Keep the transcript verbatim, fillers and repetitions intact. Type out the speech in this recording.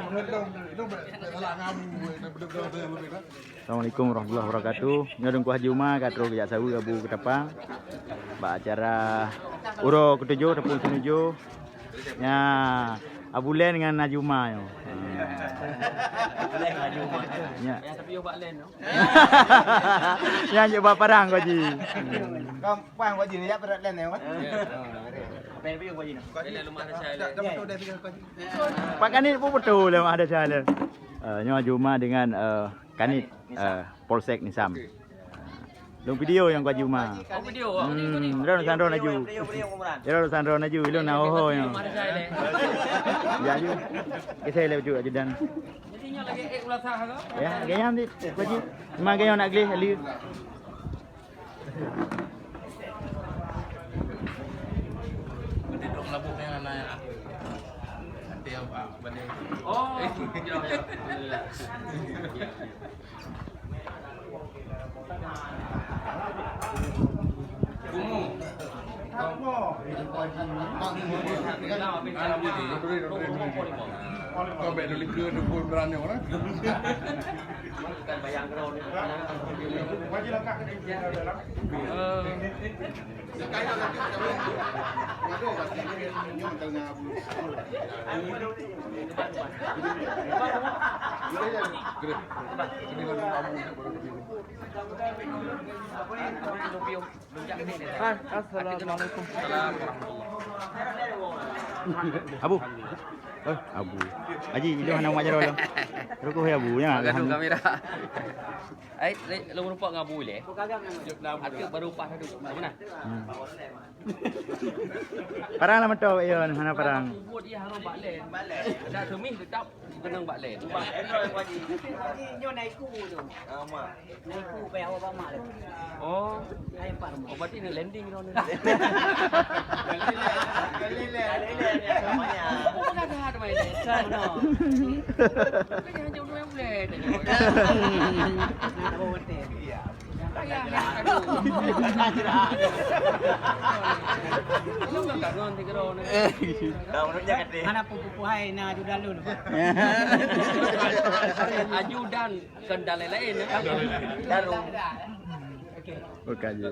Assalamualaikum warahmatullahi wabarakatuh. Nyoe Teungku Haji Uma ka troh geujak saweue Abu Keutapang bak acara uroe keutujôh ataupun seunujoh. Nya, Abu Len ngon Haji Uma nyoe. Abu Len ngon Haji Uma. Nya. Tapi yo bak Len tu. Nya jeuet bak parang Ko Haji. Kau pang Ko Haji ni, ya, berat Len ya, Wan? Apa yang biu Ko Haji ni? Len rumah ada saya. Pak Kanit pun betul lah ada saya. Eh, nyoe Haji Uma dengan, eh, Kanit, eh, Polsek Nisam. Lôn video nyang Ko Haji Uma. Oh, video. Hmm, droe san droe laju. Droe san droe laju, ilôn na ho ho nyoe. Ada saya leh. Ya, ju. Kisah leh ju ajudan. Jadi nyoe lagi eh ulah sah ke? Ya, gaya nanti Ko Haji. Memang gaya nak gleh ali. Nanti dok labuh yang anak. Nanti yang, ah, balik. Oh, ya, ya. Alhamdulillah. Assalamualaikum. Abu. Eh, Abu. Haji, itu hana umat jaroe. Rukuh ya Abu, ya. Gaduh kamera. Ai, lu rupa ngabu le. Aku baru pas tu. Mana? Hmm. Parang lah mantap, ya, hana parang. Buat dia harus bak Len. Ada semi tetap kenang bak Len. Nyoe na iku tu. Na iku payah awak bak mak tu. Oh. Hai empat rumah. Oh, berarti nak landing kau ni. Kali le, kali le, kali le. Oh, dah dah main. Sama no. Kan hanya dua yang boleh. Nak bawa hotel. Mana pupu-pupu hai na ajudan lôn. Ajudan, bukan dan lain-lain, ya. Daru. Oke. Bukan je.